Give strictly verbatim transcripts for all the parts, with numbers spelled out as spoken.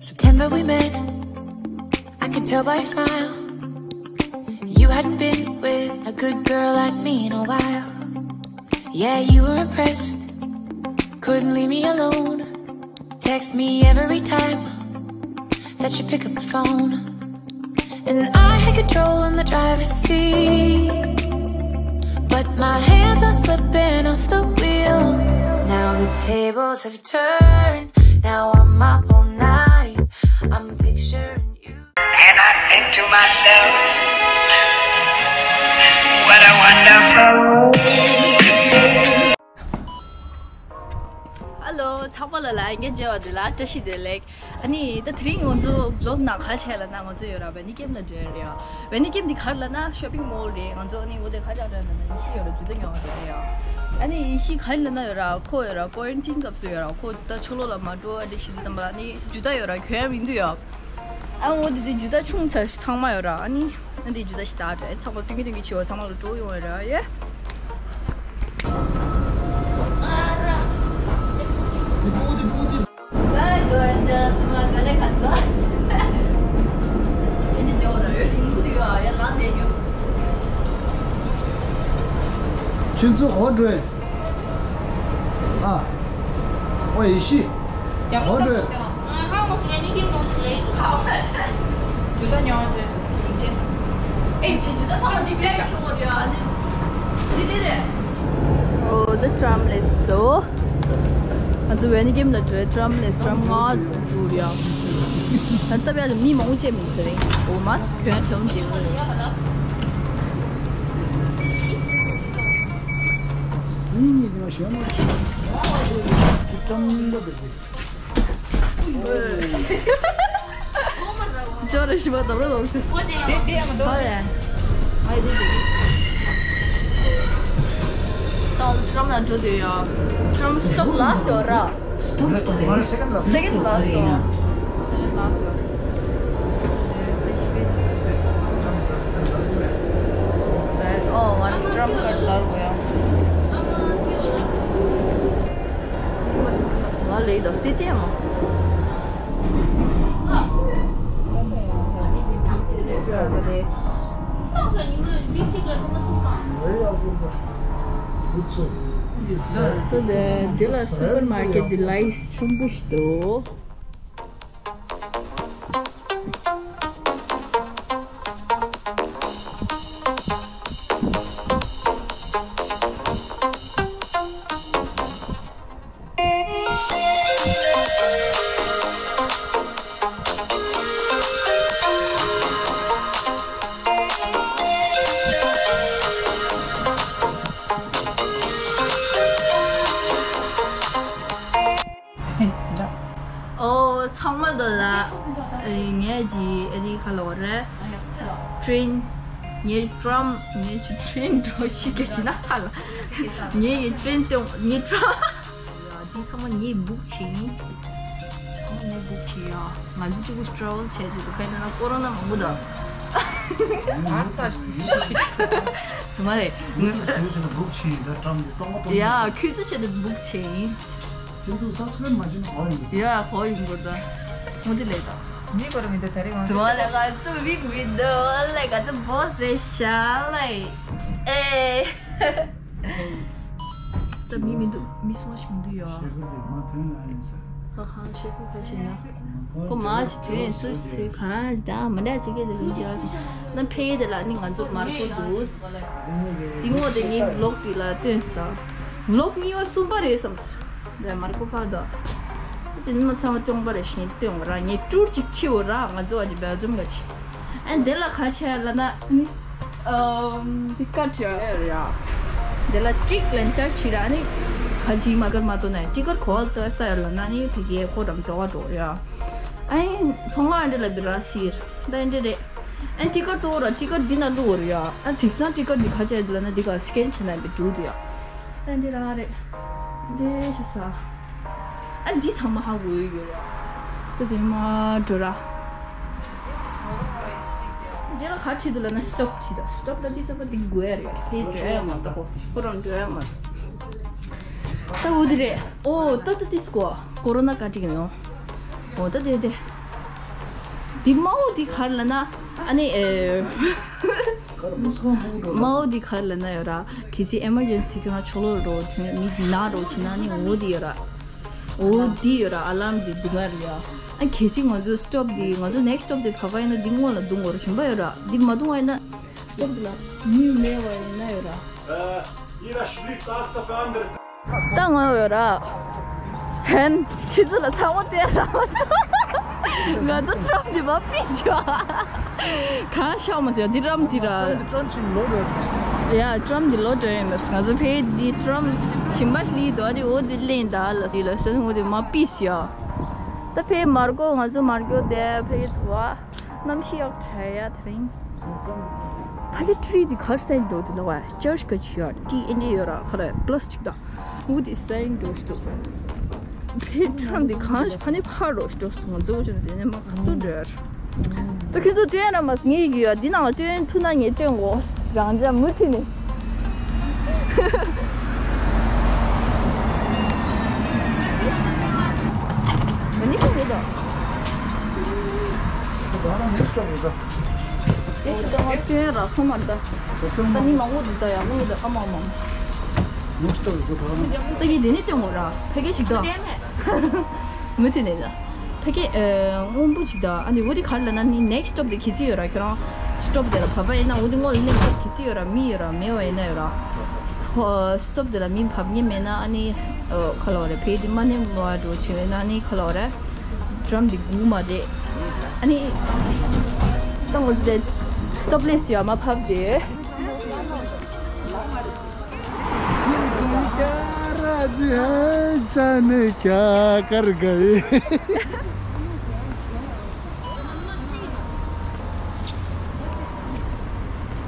September we met, I could tell by your smile. You hadn't been with a good girl like me in a while. Yeah, you were impressed, couldn't leave me alone. Text me every time that you pick up the phone. And I had control in the driver's seat, but my hands are slipping off the wheel. Now the tables have turned, now I'm up all night. I'm picturing you. And I think to myself, what a wonderful world. Hello, ཚང་མ་ལ་ལ་ངས་མཇལ་བ་དེ་ལ་བཀྲ་ཤིས་བདེ་ལེགས། ཨ་ནི་ད་དེ་རིང་ང་ཚོ་vlog་ནང་ག་རེ་བྱས་ལབ་ན། ང་ཚོ་ཡོད་ར་ཝེ་ནི་ཀེམ་ལ་འགྲོ་ཡ་རེད་ཡ། ཝེ་ནི་ཀེམ་འདི་ག་རེ་ལབ་ན་shopping mall་རེད། ང་ཚོ་ཨ་ནི་འོ་དེ་ག་རེ་བྱས་ལབ་ན་ཡེ་ཤེས་ཡོད་ར་ཇུ་ཏ་ཉོ་བ་རེད་ཡ། ཨ་ནི་ཡེ་ཤེས་ག་རེ་ལབ་ན་ཡོད་ར་ཁོ་ཡོད་ར་quarantine་སྐབས་སུ་ཡོད་ར་ཁོ་ད་ཕྱི་ལོགས་ལ་མ་འགྲོ་ཨ་འདྲ་བྱེད་དུས་ཙམ་པ་ལ་ཨ་ནི་ཇུ་ཏ་ཡོད་ར་གྱོན་ཡ་མི་འདུག་ཡ། ཨ་འོ་དེ་དུས་ཇུ་ཏ་ཆུང་ཙག་ཞིག་ཚང་མ་ཡོད་ར། ཨ་ནི་ཨ་འདི་ཇུ་ཏ་ཞིག་ད་དྲན་ཚང་མ་སྟོན་གྱི་སྟོན་གྱི་བྱེད་པ་ཚང་མ་ལ་སྤྲོ་ཡོང་ཡོད་ར་ཡེ། ཁྱོད་ཚོ་ཧོ་འགྲོ། ཨ། ཨོ་ཡེ་ཤེས། ཧོ་འགྲོ། ཨོ་ད་ཊམ་སླེབས་སོང་། ང་ཚོ་ཝེ་ནི་ཀེམ་ལ་འགྲོ། ཊམ་སླེབས། ཊམ་ང་འགྲོ་རེད་ཡ། ད་ལྟ་བར་དུ་མི་མང་པོ་བྱས་མི་འདུག་དེ་རིང་། འོ་མ་གྱོན་ཊམ་བྱས་མི་འདུག་མི་གཉིས་ནས་གཞོན་ནུ་ཆུང་ཆུང་ཊམ་རྙིང་པ་འདུག་གི། ཇོ་རེ་ཤི་བ་དང་ལོ་ལོ་སི། དེ་དེ་ཡང་མི་འདུག་ཧོ་ཡ། ཨའི་དེ་དེ། ད་ཊམ་ལ་འགྲོ་དུས་ཡ། ཊམ་སི་ཊོབ་ལ་སི་ཡོད་ར། སེ་ཀེན་ཌི་ལ་སི་ཡོད། སེ་ཀེན་ཌི་ལ་སི་ཡོད། ཨོ་ང་ཊམ་ཁར་ལར་གོ་ཡ། ང་ལེ་དོ་དེ་དེ་མོ། འདི་ལ་སུ་པར་མར་ཀེཊ་འདི་ལའིས་ཆེན་པོ་ཞིག་འདུག་ཨོ་ཚང་མ་དོ་ལ། ངས་ཀྱི་ཨ་ནི་ཁ་ལོ་རེད། ཊེན། ངའི་ཊམ། ངས་ཀྱི་ཊེན་འགྲོ་ཤི་གེ་ཅི་ན་ཚ་ལ། ངས་ཀྱི་ཊེན་སྟོན་ངའི་ཊམ། ཡ་འདི་ཚང་མ་ངས་བུག་བྱས་ཡིན། ཚང་མ་ངས་བུག་བྱས་ཡ། ང་ཚོ་གཅིག་པུ་ཊྲ་ཝལ་བྱས་ཀྱི་འདུག་ག་ཡིན་ན་ཀོ་རོ་ན་མང་པོ་དང་། ཨ་ས་ཞིག་མ་རེད། ང་ཚོ་བུག་བྱས་ཡིན་ད་ཊམ་གྱི་སྟོང་པ་སྟོང་པ། ཡ་ཁྱོད་ཚོ་ཆེད་དུ་བུག་བྱས་ཡིན། ཁྱོད་ཚོ་སབ་སི་ཀ་རེབ་མ་བྱས་ན་གོ་ཡིན། ཡ་གོ་ཡིན་པོ་ད། མོ་དེ་ལས་ད། མི་གོ་ར་མི་འདུག་ད་རེས་ང་ཚོ། ཚང་མ་ལ་ང་ཚོ་བིག་མི་འདུག་ལ་ང་ཚོ་བོ་སི་རེད་ཤག་ལ། ཨེ། ད་མི་མི་འདུག་མི་སུ་མ་ཞིག་མི་འདུག་ཡ། ཤེ་ཁུ་དེ་མ་ཐོན་ན་ཡིན་ས། ཧ་ཧ་ཤེ་ཁུ་ཁ་ཤེ་ཡ། ཁོ་མ་ཅི་ཐོན་ཚུལ་ཚུལ་གང་ད་མ་འདྲ་ཅིག་གི་དེ་ལུས་ཡ། ན་ཕེ་དེ་ལ་ནི་ང་ཚོ་མར་ཁོ་འདུག་དེ་ངོ་དེ་ངའི་བི་ལོག་དེ་ལ་སྟོན་ས། བི་ལོག་གཉིས་པ་གསུམ་པ་རེད་བསམ་ས། ལས་མར་ཁོ་ཕ་དོ། དེ་ནི་མ་ཚང་མ་སྟོན་པ་རེ་ཞིག་སྟོན་ར་ངས་ཀྲུར་ཅིག་ཁྱི་འོ་ར་ང་ཚོ་བ་ཅི་བེ་ཛུམ་ག་ཆི། ཨན་དེ་ལ་ཁ་ཆེ་ལ་ན་ནི། ཨམ་དེ་ཀ་ཁྲི་ཡོད་ར། དེ་ལ་ཀྲིག་ལན་ཏར་ཁྱི་ར་ནི། ཁ་ཆི་མ་གར་མ་དོ་ན་ཀྲིག་གར་ཁོ་ལ་ཏོ་ས་ཡོད་ལ་ན་ནི་དེ་གའི་ཁོ་རམ་འགྲོ་བ་འགྲོ་ཡ། ཨན་ཚོང་ང་ཨན་དེ་ལ་བི་ར་སིར་ད་ཨན་དེ་རེད། ཨན་ཀྲིག་གར་ཏོ་ར་ཀྲིག་གར་འདི་ན་ལུ་འོ་ར་ཡ། ཨན་དེ་སང་ཀྲིག་གར་འདི་ཁ་ཆེ་ལ་ན་དེ་ག་སི་ཀེན་ཆེ་ན་བི་འགྲོ་དུ་ཡ། ད་འདི་རང་རེད། འདི་ཤ་ས། ཨ་འདི་ཚང་མ་ཧ་གོ་ཡོད་ར། ད་དེ་མ་འགྲོ་ར། འདི་ལ་ག་བྲིས་འདུག་ལབ་ན་སི་ཊོབ་བྲིས་འདུག་སི་ཊོབ་ལ་འདི་ཚང་མ་འདི་དགོས་རེད། དེ་འགྲོ་ཡ་མ་གཏོགས་ཁོ་རང་འགྲོ་ཡ་མ་རེད། ད་འོ་འདི་རེད། ཨོ་ད་ད་འདི་སྐོ་ཀོ་རོ་ན་ག་ཊི་གི་ནོ། ཨོ་ད་དེ་དེ། འདི་དམར་པོ་འདི་ག་རེ་ལབ་ན། ཨ་ནི་ཨེ། དམར་པོ་འདི་ག་རེ་ལབ་ན་ཡོད་ར། གལ་སྲིད་ཨེ་མར་ཇེན་སི་ཁྱོད་རང་ཆོ་ལོ་རོ་དོན་མི་འདི་ན་རོ་བྱེད་ན་ནི་འོ་འདི་ཡོད་ར། འོ་འདི་ཡོད་ར། ཨ་ལམ་འདི་འདུག་ག་རེད་ཡ། ཨ་གལ་སྲིད་ང་ཚོ་སི་ཊོབ་འདི་ང་ཚོ་ནེག་སི་ཊོབ་འདི་བབས་པ་ཡིན་ན་འདི་སྔོན་ལ་འདུག་དགོས་ར། གཞན་པ་ཡོད་ར། འདི་མ་འདུག་པ་ཡིན་ན། སི་ཊོབ་འདི་ལ་མི་མེད་པ་ཡིན་ན་ཡོད་ར། ད་ང་ཡོད་ར། ཧན། ཁྱེད་ཚོ་ལ་ཚ་བོ་དེ་ར་མ་སོང་། ང་ཚོ་ཊམ་འདི་མ་ཕིག་ཤོ། གང་ཤོ་མ་ཟེར་འདི་ཊམ་འདི་ར། ཊམ་འདི་ལོ་འགྲོ་ཡིན། ཡ་ཊམ་འདི་ལོ་འགྲོ་ཡིན། ང་ཚོ་ཕའི་འདི་ཊམ་ཞིམ་པ་ལི་དོ་རི་འོ་འདི་ལེན་ད་ལ་སི་ལ་སི་འོ་འདི་མ་ཕིག་ཤོ། ད་ཕའི་མར་གོ་ང་ཚོ་མར་གོ་དེ་ཕའི་དུ་བ། གནམ་གཤིས་ཡག་དྲག་ཡ་དེ་རིང་། ཕ་གི་ཊི་རི་འདི་གར་སེན་འགྲོ་འདི་ལ་བ་ཅར་ཅི་ག་ཅི་ཡ་ཊི་ཨེན་ཌི་ཡོད་ར་ཁ་ར་པི་ལ་སི་ཊིག་དང་འུ་འདི་སེན་འགྲོ་ཞིག་འདུག་ཕེ་ཊི་རམ་འདི་གང་ཕ་ནི་ཕར་རོ་ཞིག་འགྲོ་སོང་ང་ཚོ་ཅི་འདི་ནས་མ་ཁ་ཏུ་འགྲོ་ཡ། ད་ཁྱོད་ཚོ་སྟོན་ར་མ་ངའི་ཡུལ་ཡ་འདི་ནང་ལ་སྟོན་ཐུབ་ན་ངས་སྟོན་གོ་རང་ཅག་མུ་མཐུད་ནས། ཨ་ནི་ཁོ་རེད་དོ། ད་ང་སྟོན་ར་ཁོ་མར་ད། ད་ནི་མང་པོ་འདུག་ད་ཡག་པོ་མི་འདུག་ཨ་མ་མ། ད་གི་འདི་ནི་སྟོན་གོ་ར་ཕ་གི་ཞིག་ད། མུ་མཐུད་ནས་ད། ཕ་གི་ཨ་སྔོན་པོ་ཅིག་དང་ཨ་ནི་འོ་དེ་ག་རེ་ལབ་ན་ནི་ནེག་སི་ཊོབ་དེ་གལ་སྲིད་ཡོད་ར། ཁྱོད་རང་སི་ཊོབ་དེ་ལ་བབས་པ་ཡིན་ན་འོ་དེ་སྔོན་ལ་གནས་སྐབས་གལ་སྲིད་ཡོད་ར། མི་ཡོད་ར་མེད་པ་ཡིན་ན་ཡོད་ར། སི་ཊོབ་དེ་ལ་མི་བབས་མཁན་མེད་ན་ཨ་ནི་ག་ལབ་རེད། ཕའི་དེ་མ་གནས་མ་འགྲོ་བྱས་པ་ཡིན་ན་ཨ་ནི་ག་ལབ་རེད། ཌི་རམ་དེ་སྒུག་མ་བསྡད། ཨ་ནི་ད་འོ་དེ་སི་ཊོབ་ལེ་སི་ཡོད་མ་བབས་དེ།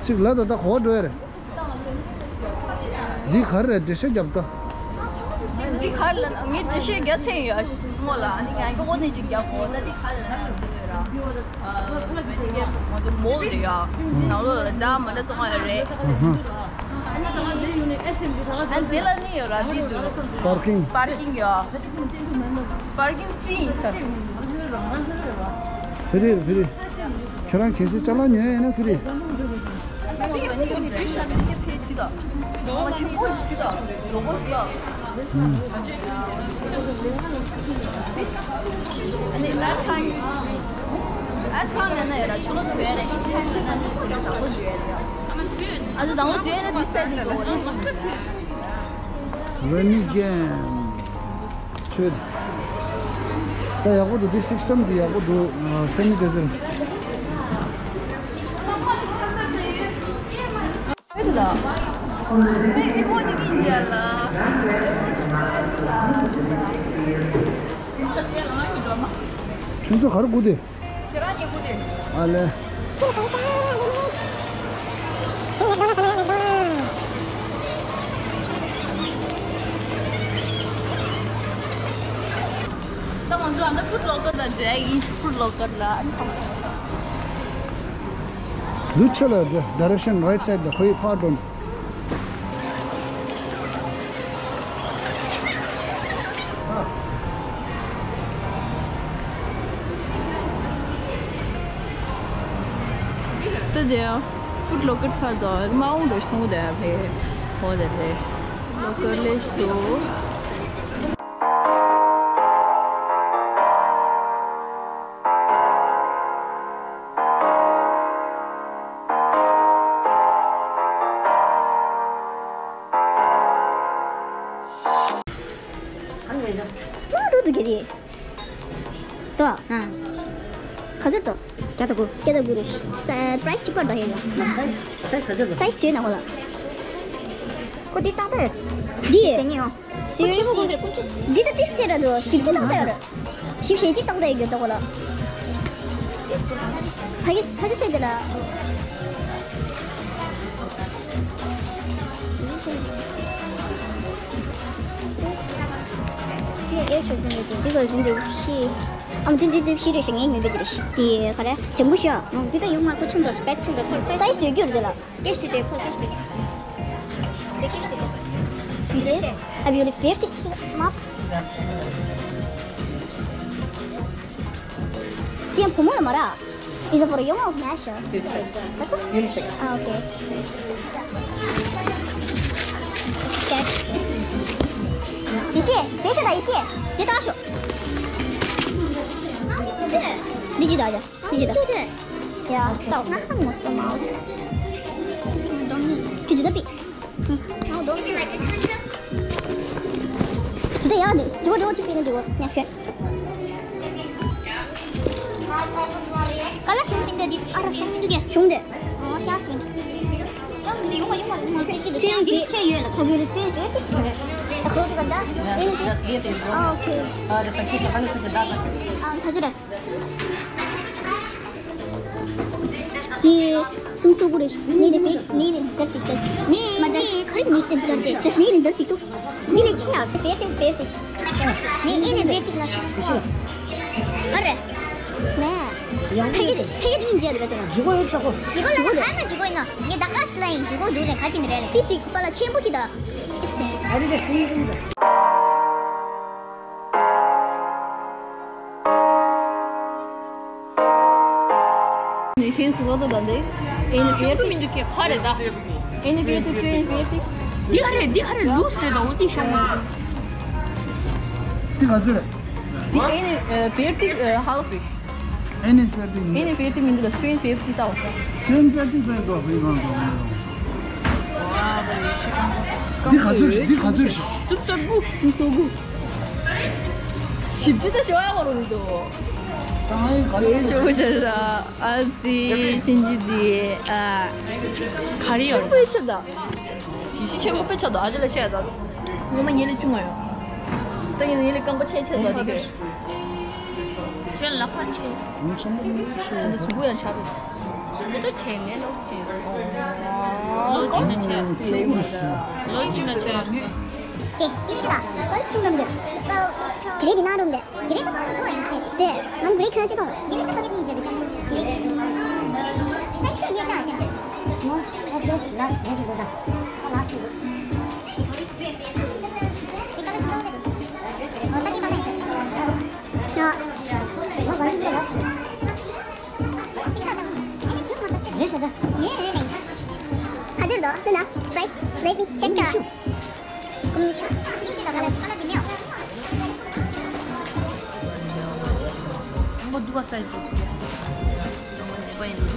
ཅིག་ལ་ད་ད་གོ་འགྲོ་ཡ་རེད། འདི་ག་རེ་རེད། འགྲེལ་བཤད་རྒྱབ་ད། འདི་ག་རེ་ལ་ངས་འགྲེལ་བཤད་རྒྱག་ཚད་ཡོད་སྔོན་ལ་ཨ་ནི་ཡང་ཀོ་ནས་ཅིག་རྒྱག་གོ། ད་འདི་ག་རེ་ལ་ང་ཚོ་མོལ་རེད་ཡ། ནང་ལོགས་ལ་རྫ་མ་འདྲ་བཙོང་ཡ་རེད། ཨ་ནི་ཨ་ནི་དེ་ལ་ནི་ཡོད་ར། འདི་འདུག་པར་ཀིང་། པར་ཀིང་ཡོད། པར་ཀིང་ཕི་རི་ཡིན་ས། ཕི་རི་ཕི་རི། ཁྱོད་རང་གལ་སྲིད་ཅ་ལག་ཉོས་ཡོད་ན་ཕི་རི། ཨ་ནི་དང་པོ་དེ་ནི་འདི་སེ་ནི་ཡོད་རེད། Rainy game. ཆོས། ད་ཡག་པོ་འདུག་འདི་སི་སི་ཊམ་འདི་ཡག་པོ་འདུག་སེ་ནི་ཊའི་ཛར། ཁྱོད་ཚོ་ག་རེ་སྒུག་དེ། ཁྱེད་རང་གཉིས་སྒུག་དེ། ཨ་ལེ། ད་ང་ཚོ་ཨ་ནི་ཕུཌ་ལོ་ཀར་ལ་འགྲོ་ཡ་ཡིན། ཕུཌ་ལོ་ཀར་ལ་ཨ་ནི་ཁ་མ། འདི་ཆེ་ལ་ཌའི་རེག་ཤན་རའིཊ་སའིཌ་ལ་ཁོའི་ཕར་འགྲོ། ད་དེ་ཕུཌ་ལོ་ཀར་ཚར་དང་མ་འོང་འགྲོ་སོང་དེ་བས་ཧོ་དེ་རེད། ཕུཌ་ལོ་ཀར་ལས་སོ། ང་འགྲོ་འདུག་གི་རེད། ཏོ། ཨ། ག་ཚོད་ཏོ། བརྒྱ་དང་དགུ། བརྒྱ་དང་དགུ་རེད། ས་པ་རའི་སི་གཅིག་པ་རེད་ད་ཡིན་ལ། སའི་སི་སའི་སི་ག་ཚོད་ལ། སའི་སི་བྱས་ན་ཧོ་ལ། ཁོ་འདི་བཏང་ད་ཡོད། འདི། ཟེར་ཉེ་ཡོང་། ཁོ་ཆེན་པོ་ཁོ་འདིར་ཁོ་ཆུ། འདི་ད་ཏིས་ཆེ་ར་འདུག་བཞི་བཅུ་བཏང་ད་ཡོད། བཞི་བཅུ་ཞེ་གཅིག་བཏང་ད་ཡོད་གྱུར་ད་ཧོ་ལ། ཕ་གི་ཕ་གི་སེ་འདི་ལ། འདི་ཨེ་ཆོག་འདི་འདི་འདི་ག་འདི་འདི་ཤི། ཨམ་འདི་འདི་འདི་ཤི་རེད་ཤི། ངའི་མི་འདི་འདི་རེད་ཤི། འདི་ག་རེ་ལྗང་གུ་ཤི་ཨ། འདི་ད་ཡོང་མར་ཁོ་ཆུང་འགྲོ་ཤི། སའི་སི་ཡོད་རྒྱུ་རེད་འདི་ལ། ཀེཤ་དེ་ཁོ་ཀེཤ་དེ། འདི་ཀེཤ་དེ། སུས་ཟེར། ཨ་བི་ཡོད་ལི་ཕེར་དེ་ཤི་མ། དེ་བུ་མོ་ལ་མ་ར། Is it for a young or masher? Unisex. Ah, okay. Okay. ཡེ་ཤེས། དེ་ཤོད་དང་ཡེ་ཤེས། དེ་ལྟ་ཤོག་འདི་ཅི་ལྟ་ཡ། འདི་ཅི་ལྟ་ཡ། ཡ། ལྟ། ང་ཧ་མོ་སྟོན་མ། ཁྱོད་ཅི་ལྟ་པི། ང་གདོང་ནི། དེ་ཡང་དེ་ཇོ་ཇོ་ཅི་པི་ན་ཇོ་ཉ་ཤོད། ཀ་ལ་ཤོང་མི་འདུག་འདི་ཨ་ར་ཤོང་མི་འདུག་གས། ཤོང་དེ། ཨོ་ཅག་སོང་། ཅག་མི་འདུག་ཡོང་བ་ཡོང་བ་ཡོང་བ་ཅི་ཅི་ཅི་ཅི་ཅི་ཡོད་ལ་ཁ་གི་ལ་ཅི་ཅི་ཅི་ཁ་ལོ་ཅི་ག་འདྲ། ཨེ་ནི་ཅི། ཨོ་ཁེ། ཨ་ཁ་ཅི་ར། དེ་སུམ་སོ་དགུ་རེད། ནི་དེ་བེད་ནི་དེ་འདར་སིག་ཏུ། ནི་ནི་ཁ་རི་ནི་དེ་འདར་སིག་ཏུ། ནི་དེ་འདར་སིག་ཏུ། ནི་ལས་ཆེ་ཡ་བེད་དེ་བེད་དེ། ནི་ཨེ་ནི་བེད་དེ་ལ། ཨ་རེ། ནས། ཕ་གི་ཕ་གི་དེ་ཡིན་རྗེས་དེ་བེད་དེ་ལ། ཇུ་གོ་ཡོད་ས་གོ། ཇུ་གོ་ལ་ཁ་ན་ཇུ་གོ་ཡིན་ནོ། ངས་ད་ག་སི་ལ་ཡིན་ཇུ་གོ་འདུག་ལས་ཁ་ཅིག་ནི་རེད་ལས། ཏི་སིག་པ་ལ་ཆེན་པོ་གི་ད། ཨ་རི་རེ་སྟེང་ཅུང་ད། ནི་ཤིན་ཁུ་རོ་ད་ད་འདི། ཨེ་ནི་བེར་ཏི། མི་འདུག་གེ་ཁ་རེད་ད། ཨེ་ནི་བེར་ཏི་ཏྲེན་བེར་ཏི། འདི་ག་རེད་འདི་ག་རེད་ལུས་རེད་ད་འོ་ཏི་ཤོག་མ། འདི་ག་ཚོད་རེད། འདི་ཨེ་ནི་བེར་ཏི་ཧ་ལོ་ཕི་ཤི། ཨེ་ནི་བེར་ཏི་མི་འདུག་ཨེ་ནི་བེར་ཏི་མི་འདུག་ལ་ཏྲེན་བེར་ཏི་ད་འོ། ཏྲེན་བེར་ཏི་བེར་ཏི་ཧུའི་གང་གང་། འདི་ག་ཚོད་རེད་འདི་ག་ཚོད་རེད། སུམ་སོ་དགུ། སུམ་སོ་དགུ། ཞིབ་ཅི་ད་ཞོ་ཡ་བ་རོ་འདུག་ད་ང་ཡི་ག་རེ་ཅོ་ཅོ་ཅོ། ཨ་ཙི་ཅིན་ཅི་དི་ཨ། ག་རེ་ཡོད་རེད། ཆེན་པོ་ཆེ་ད། ཡེ་ཤེས་ཆེན་པོ་དཔེ་ཆ་ད་ཨ་ཅེ་ལ་བཤད་ད། ངོ་མ་ངེད་ལས་ཆུང་བ་ཡོད། ད་ངེད་ངེད་ལས་རྐང་པ་ཆེ་ཆེ་ད་དེ་གས། ཁྱོད་ལག་པ་ཆེ། ངོ་ཆེན་པོ་ངོ་ཆེ། ད་གཟུགས་པོ་ཡང་ཆགས་པས། གཟུགས་པོ་ད་ཆེ་ངའི་ལོ་ཆེ། ལོ་གཅིག་ན་ཆེ། ལོ་གཅིག་ན་ཆེ། དེ་དེ་ལ་སོ་སོ་ཆུང་འགྲམ་དེ། དེ་རེད་དེ་ན་རུང་དེ། དེ་རེད་ད་ཁོ་ཡིན་ཚེ། དེ་ང་འགྲིག་ཁྱོད་ཅི་གཏོང་། དེ་རེད་ད་ཕ་གི་སྙིང་རྗེ་དེ་ཅང་དེ་རེད། ས་ཆེ་ཉེ་ད་དེ། Small X S large medium དེ་ད། ཁ་ལགས་ཞིག་དེ་ཀ་ལ་ཞིག་ལོག་རེད། ཡ། ང་ག་ཅི་ལ་ལགས་ཞིག་ལོག་ཅི་ཀ་ད་ད། ཨེ་ནི་ཆུ་མ་ད་ཚེ། རེད་ཤ་ད། ཡེ་རེད་ལེ། ཁ་དེར་དོ་དེ་ན་price let me check the། ཀུ་མི་ཤོ། ཀུ་མི་ཤོ། ནི་ཅི་ད་ག་ལ་ས་ལ་དེ་མེད། ཨ་མ་འདུག་ག་སའི་ཏུ་ཏུ་ཡ། ཨ་མ་ནེ་པ་ཡིན་འདུག་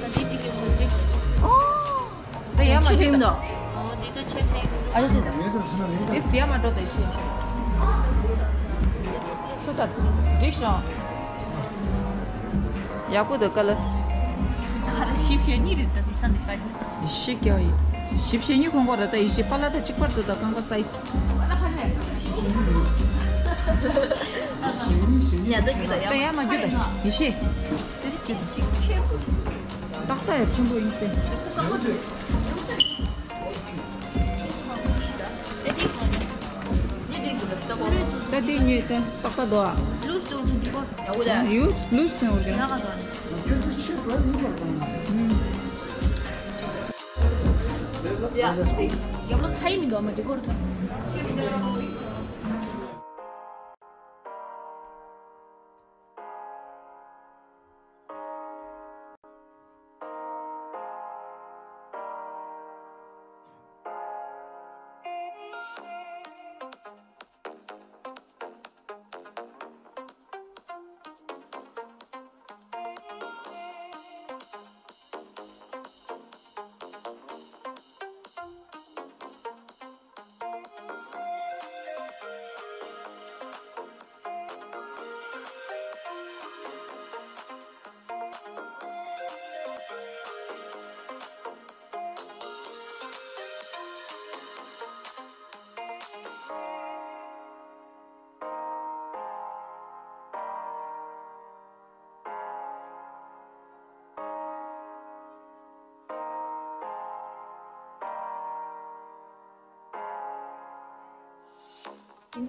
ད་དེ་དེ་གི་མོ་དེ། ཨོ། ད་ཡ་མ་ཆེ་རིམ་དོ། ཨོ་དེ་ད་ཆེ་ཆེ་ཡིན་འདུག་ཨ་ཅེ་དེ་ད། དེ་སི་ཡ་མ་འགྲོ་ད་ཤེས་ཆེ། སུ་ད་འགྲིག་ཤོག་ཡག་པོ་འདུག་ག་ལ། ག་རེ་ཞིབ་བཤེར་གཉིས་རེད་ད་དེ་ས་འདི་ས་ཡིན། ཤི་ཀྱང་ཡིན། ཞིབ་བཤེར་གཉིས་ཁོང་གོ་ར་ད་ཡིན་ཞིབ་པ་ལ་ད་གཅིག་པར་དུ་ད་རྐང་པ་སའི་ཛི། ཉ་ད་རྒྱུ་ད་ཡ། ད་ཡ་མ་རྒྱུ་ད་ཡིན་ཤེས། དེ་རིགས་ཀྱི་ཞིག་ཆེན་པོ་ཆེ། ཏག་ཏག་ཡ་ཆེན་པོ་ཡིན་ཤེས། ད་དེ་ཉོས་ཏེ་ཏག་ཏག་འདུག་ཨ། ལུས་སུ་འགྲོ་འདུག་གོ་ཡ་འོ་ད་ཡུ་ལུས་སུ་འོ་ད་ཡ་ག་ད། ཡ་ལོ་ཚ་ཡི་མི་འདུག་ཨ་མ་དེ་གོ་རུ་ད།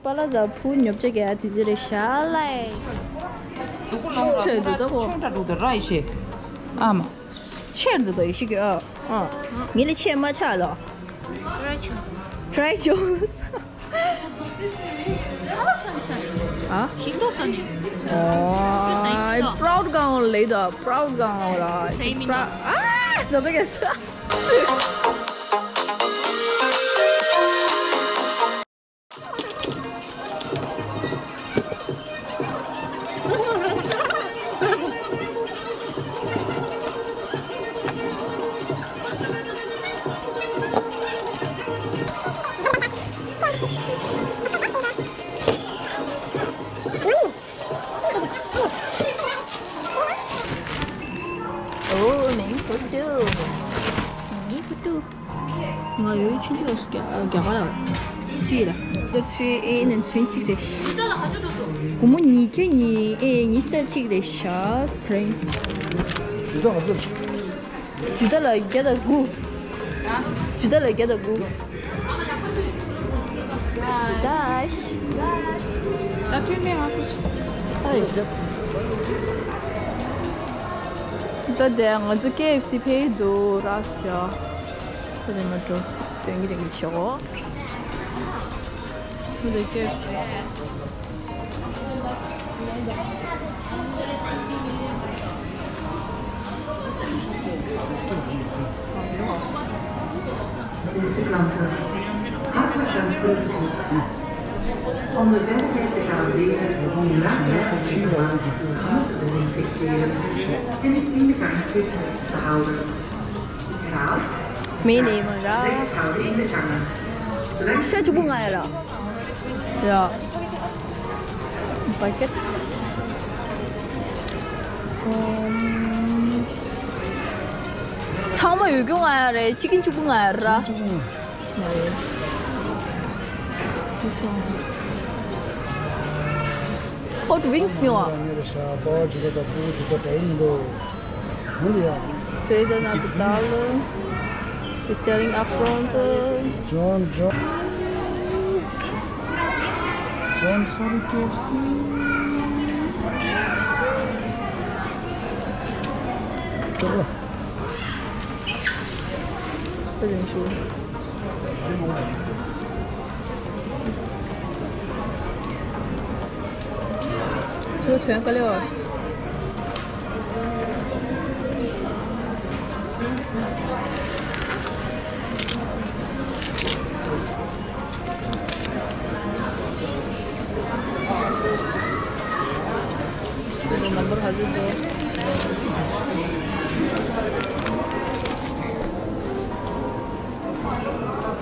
པ་ལ་ཟ་བུ་ཉོབ་ཅག་ག་དུས་ཚོད་རེ་ཤ་ལའི། གཟུགས་པོ་ལོང་ར་ཆུང་དྲགས་འདུག་ད་ཧོ། ཆུང་དྲགས་འདུག་ད་ར་ཡི་ཤེས། ཨ་མ། ཆེར་འདུག་ད་ཡི་ཤེས་ཀྱི་ཨ། ཨ། ངེད་ལ་ཆེ་མ་ཆགས་ལོ། ཊ་རའི་ཆུ། ཊ་རའི་ཆུ། ཨ། ཞིག་ཏོ་ས་ནི། ཨོ། པྲའུཌ་གང་ལེ་ད། པྲའུཌ་གང་ལ། ཨ། ཟ་ད་ག་ས། ཨོ། མིང་པུ་ཏུ། མིང་པུ་ཏུ། ང་ཡོད་ཆུང་ཆུང་རྒྱ་རྒྱ་གར་ལ་སུའི་ལ་དར་སུའི་ཨེ་ནན་ཚུན་ཚིག་རེད། སྒོར་མོ་ཉིས་ཁེ་ཉིས་ཨེ་ཉིས་ས་གཅིག་རེད་ཤ་སི་རེད། ཇུ་ད་ལ་བརྒྱ་དང་དགུ། ཇུ་ད་ལ་བརྒྱ་དང་དགུ། ཇུ་ད་ཨ་ཤི། ད་དེ་ང་ཚོ་ཀེ་ཨེཕ་སི་ཕེ་འདུག་ར་ཤ། ཁོ་དེ་ང་ཚོ་དོན་གྱི་དོན་གྱི་ཆོག་གོ། ཁོ་དེ་ཀེ་ཨེཕ་སི། On the dedicated our data to the lab to desinfected, can you clean the currency to the house? མེ་ནེ་མ་ར། ཤ་བཅུ་དགུ་ང་ཡ་ར། ཡ། བ་ཀེ་ཊི། ཚང་མ་ཡོད་རྒྱུ་ང་ཡ་རེད། ཅི་ཀིན་བཅུ་དགུ་ང་ཡ་ར། Hot wings ཉོ་བ། Pedro Navidal is telling upfront. John, John. John, sorry, K F C. ཚོ་དོན་དཀའ་ལས་བ་ཞིག་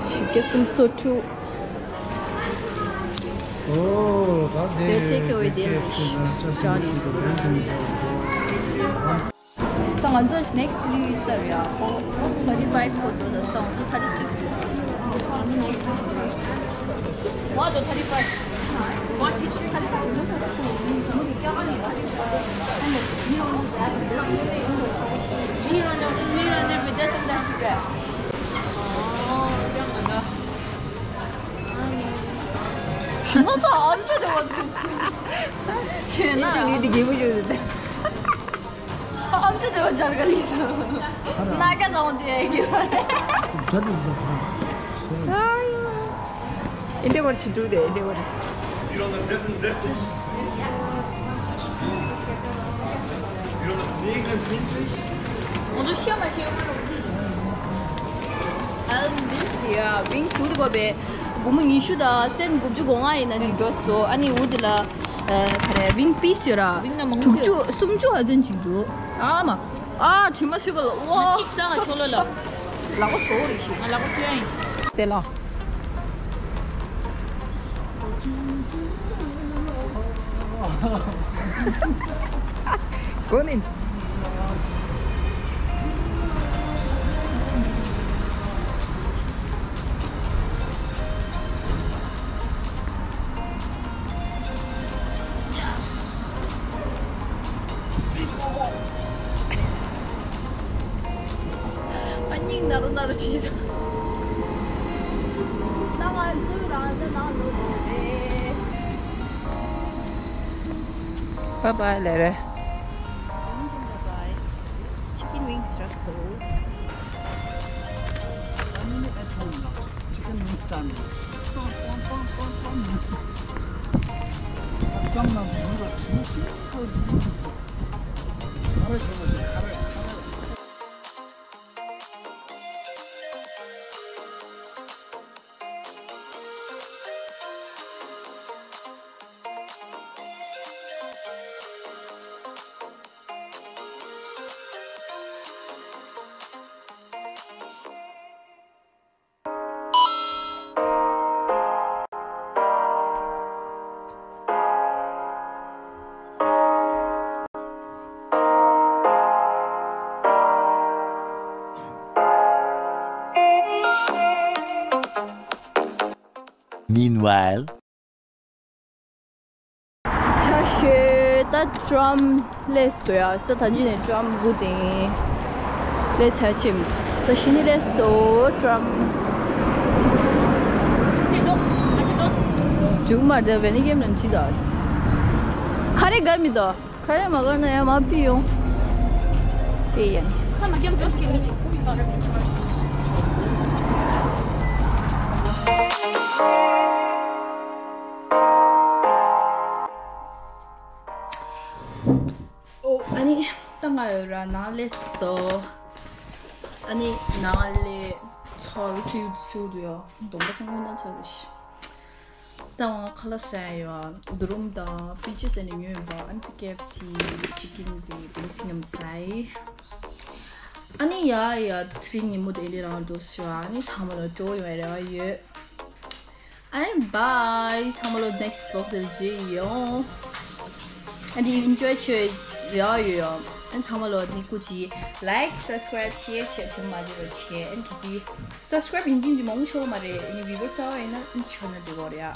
བཞི་བརྒྱ་སུམ་ཅུ་སོ་དྲུག Oh, that they take away their wish. Johnny. ད་ང་ཚོ་next three weeks ཨ་རེད་ཡ། ཁོ་thirty five ཁོ་འགྲོ་ད་ས་ང་ཚོ་thirty six རེད། What the thirty five? What thirty five? ང་ཚོ་ཨམ་ཅོག་དེ་བ་འདུག་ཆེ་ན་ཅི་ནི་དེ་གི་མི་ཡོད་དེ། ཨམ་ཅོག་དེ་བ་ཇར་ག་ལི་ན་ག་ཟང་དེ་ཡ་གི་བ་རེད། ཇར་ག་ལི་ན་ཨ་ཡོ། ཨིན་དེ་བར་ཆི་འདུག་དེ་ཨིན་དེ་བར་ཆི། ཨལ་ཝིང་སི་ཡ་ཝིང་སི་འདུག་གོ་བེ། སྒོར་མོ་ཉི་ཤུ་དང་སེན་དགུ་བཅུ་གོ་ལྔ་ཡིན་ན་ཅིག་འགྲོ་སོ། ཨ་ནི་འུ་དེ་ལ་ཨ་ག་རེ་ཝིང་པིས་ཡོད་ར། ཝིང་ན་མང་པོ་དྲུག་ཅུ་སུམ་ཅུ་ཧ་ཙམ་ཅིག་འདུག་ཨ་མ། ཨ་དྲི་མ་ཤེས་པ་ལ་ཝ། གཅིག་ས་ཆོ་ལོ་ལ། ལག་པ་སོ་རེ་ཞིག་ང་ལག་པ་ཁྱོད་ཡིན། དེ་ལ། གོ་ནི། ཨ་སྙིང་ན་རུ་ན་རུ་བྱེད། ད་ང་ཚོ་རང་ད་ནང་ལོག་འགྲོ་རེད། Bye bye ལེ་རེ། Bye bye. Chicken wings are sold. Chicken wings are sold. གཙང་ནང་དུ་ཡོད་པ་དྲི་མ་ཅི་ཡང་ཐོག་ཏུ་ཁ་རས་གྱོན་པ་ཞིག་ཁ་རས་ཁ་རས། Meanwhile. ཆ་ཤོས་ད་ཀྲམ་ལས་བཟོ་ཡ་ས་ད་ཅི་ནས་ཀྲམ་དགུ་དེ་ལས་ཚ་ཆེམ་ད་ཤི་ནི་ལས་བཟོ་ཀྲམ་ཇུག་མར་དེ་བེ་ནི་གེམ་ནང་ཅི་ད་ཁ་རེ་གར་མི་ད། ཁ་རེ་མ་གར་ན་ཡང་མ་ཕི་ཡོང་། དེ་ཡང་། ཁ་མ་རྒྱབ་འགྲོ་སི་ཀེ་མི་ཅིག་ཨོ་ཨ་ནི་ད་ང་ཡོད་ར་ནང་ལས་སོ། ཨ་ནི་ནང་ལས་ཚོ་ཚིག་ཚིག་དུ་ཡོ་སྡོམ་པ་སང་ཡོད་ན་ཚོ་དུ་ཤི། ད་ང་ཁ་ལག་ཟ་ཡ་ཡོད། དུ་རུམ་དང་ཕི་ཅི་ཟེར་ནས་ཉོས་ཡོད་པ། ཨ་ནི་ཀེ་ཨེཕ་སི་ཅི་ཀིན་དེ་བེ་སི་ཉམས་ཟ་ཡི། ཨ་ནི་ཡ་ཡ་དུ་ཐི་རི་ཉིན་མོ་དེ་འདི་རང་འགྲོ་ཤི་བ། ཨ་ནི་ཚང་མ་ལ་སྤྲོ་ཡོང་བའི་རེ་བ་ཡོད། ཨ་ནི་བའི། ཚང་མ་ལ་ནེག་སི་ཊི་བི་ལོག་དེ་རྗེས་ཡོང་། ཨ་ནི་ཨིན་ཇོའི་བྱེད་རེ་བ་ཡོད་ཡོད། ཨ་ནི་ཚང་མ་ལ་ནི་ཀུ་ཅི་ལའིཀ་སབ་སི་ཀ་རའིབ་ཤེར་བྱེད་ཐུབ་མ་བྱེད་རོགས་བྱེད། ཨ་ནི་གལ་སྲིད་སབ་སི་ཀ་རའིབ་ཡིན་གཅིག་མིན་གཅིག་མང་པོ་ཤོར་མ་རེད། ཨ་ནི་བིའུ་ཝར་སི་ཡོད་ན་ཨ་ནི་ཆོད་ན་འགྲིག་གོ་རེད་ཡ།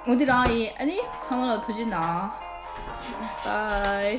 འོ་དེ་རང་ཡིན། ཨ་ནི་ཚང་མ་ལ་ཐུགས་རྗེ་གནང་། བའི།